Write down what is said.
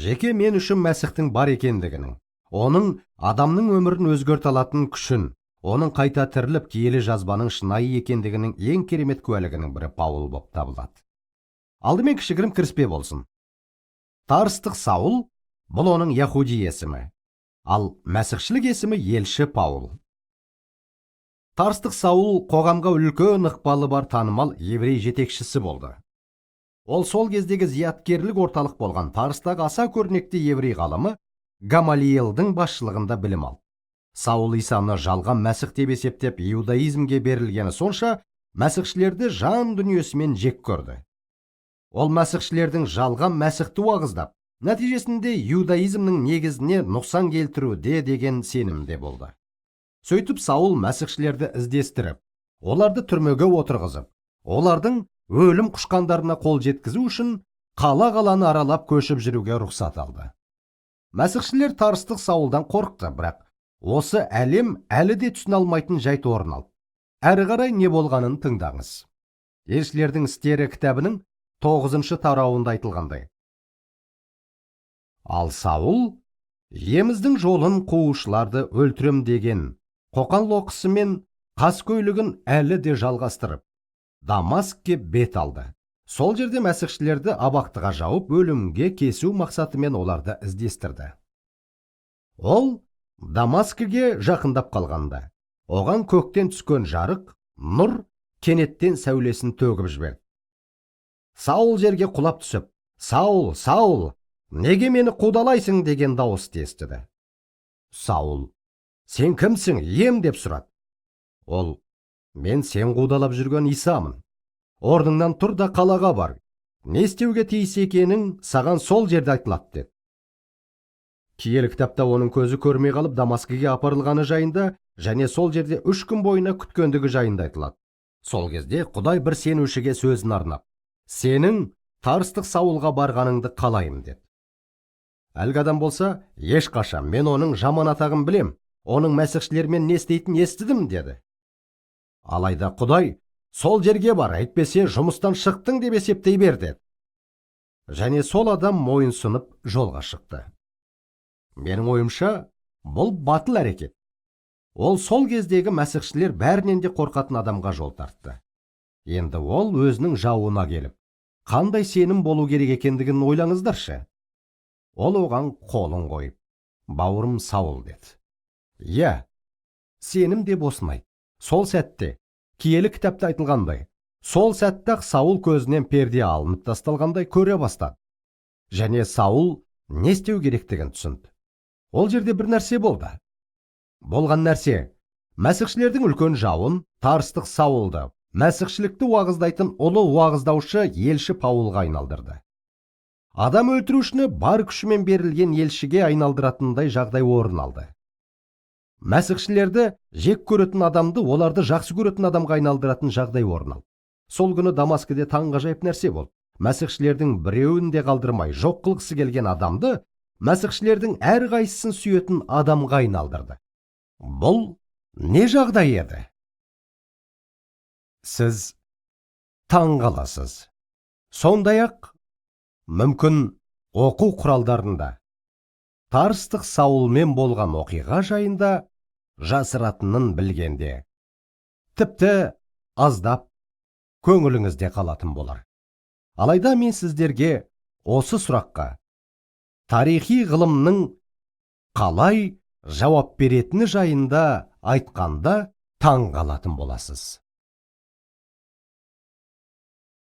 Жеке мен үшін Мәсіхтің бар екендігінің, оның адамның өмірін өзгерте алатын күшін, оның қайта тіріліп, киелі жазбаның шынайы екендігінің ең керемет куәлігінің бірі Паул болып табылады. Алдымен кішігірім кіріспе болсын. Тарстық Саул — бұл оның яхуди есімі, ал мәсіхшілік есімі елші Паул. Тарстық Саул қоғамға үлкен ықпалы бар танымал еврей жетекшісі болды. Ол сол кездегі зияткерлік орталық болған Тарстағы аса көрнекті еврей ғалымы Гамалиелдің басшылығында білім алды. Саул Исаны жалған мәсіх деп есептеп, иудаизмге берілгені сонша, мәсіхшілерді жан дүниесімен жек көрді. Ол мәсіхшілердің жалған мәсіхті уағыздап, нәтижесінде иудаизмнің негізіне нұқсан келтіруде деген сенімде болды. Сөйтіп, Саул мәсіхшілерді іздестіріп, оларды түрмеге отырғызып, олардың өлім құшқандарына қол жеткізу үшін қала-қаланы аралап көшіп жүруге рұқсат алды. Мәсіхшілер тарстық Саулдан қорықты, бірақ осы әлем әлі де түсіне алмайтын жайт орын алды. Әрі қарай не болғанын тыңдаңыз. Елшілердің істері кітабының 9-тарауында айтылғандай: Ал Саул Иеміздің жолын қуушыларды өлтірем деген қоқан-лоқысы мен қаскөйлігін әлі де жалғастырып, Дамаскке бет алды. Сол жерде мәсіхшілерді абақтыға жауып, өлімге кесу мақсатымен оларды іздестірді. Ол Дамаскіге жақындап қалғанда, оған көктен түскен жарық нұр кенеттен сәулесін төгіп жіберді. Саул жерге құлап түсіп, «Саул, Саул, неге мені қудалайсың?» деген дауысты естіді. Саул: «Сен кімсің, Ием?» – деп сұрады. Ол: «Мен сен қудалап жүрген Исамын. Орныңнан тұр да, қалаға бар. Не істеуге тиіс екенің саған сол жерде айтылады», – деді. Киелі кітапта оның көзі көрмей қалып, Дамаскіге апарылғаны жайында және сол жерде 3 күн бойына күткендігі жайында айтылады. Сол кезде Құдай бір сенушіге сөзін арнап: «Сенің тарстық Саулға барғаныңды қалаймын», – деді. Әлгі адам болса: «Ешқашан! Мен оның жаман атағын білем, оның мәсіхшілермен не істейтінін естідім», – деді. Алайда Құдай: «Сол жерге бар, әйтпесе жұмыстан шықтың деп есептей бер», – деді. Және сол адам мойынсұнып жолға шықты. Менің ойымша, бұл батыл әрекет. Ол сол кездегі мәсіхшілер бәрінен де қорқатын адамға жол тартты. Енді ол өзінің жауына келіп, қандай сенім болу керек екендігін ойлаңыздаршы. Ол оған қолын қойып: «Бауырым Саул», – деді. Иә, сенім деп осыны айт. Сол сәтте, киелі кітапта айтылғандай, сол сәтте ақ Саул көзінен перде алынып тасталғандай көре бастады және Саул не істеу керектігін түсінді. Ол жерде бір нәрсе болды. Болған нәрсе: мәсіхшілердің үлкен жауын, тарстық Саулды, мәсіхшілікті уағыздайтын ұлы уағыздаушы елші Паулға айналдырды. Адам өлтірушіні бар күшімен берілген елшіге айналдыратындай жағдай орын алды. Мәсіхшілерді жек көретін адамды оларды жақсы көретін адамға айналдыратын жағдай орын алды. Сол күні Дамаскіде таңғажайып нәрсе болды. Мәсіхшілердің біреуін де қалдырмай жоқ қылғысы келген адамды мәсіхшілердің әрқайсысын сүйетін адамға айналдырды. Бұл не жағдай еді? Сіз таң қаласыз. Сондай ақ мүмкін, оқу құралдарында тарстық Саулмен болған оқиға жайында жасыратынын білгенде, тіпті аздап көңіліңізде қалатын болар. Алайда мен сіздерге осы сұраққа тарихи ғылымның қалай жауап беретіні жайында айтқанда, таң қалатын боласыз.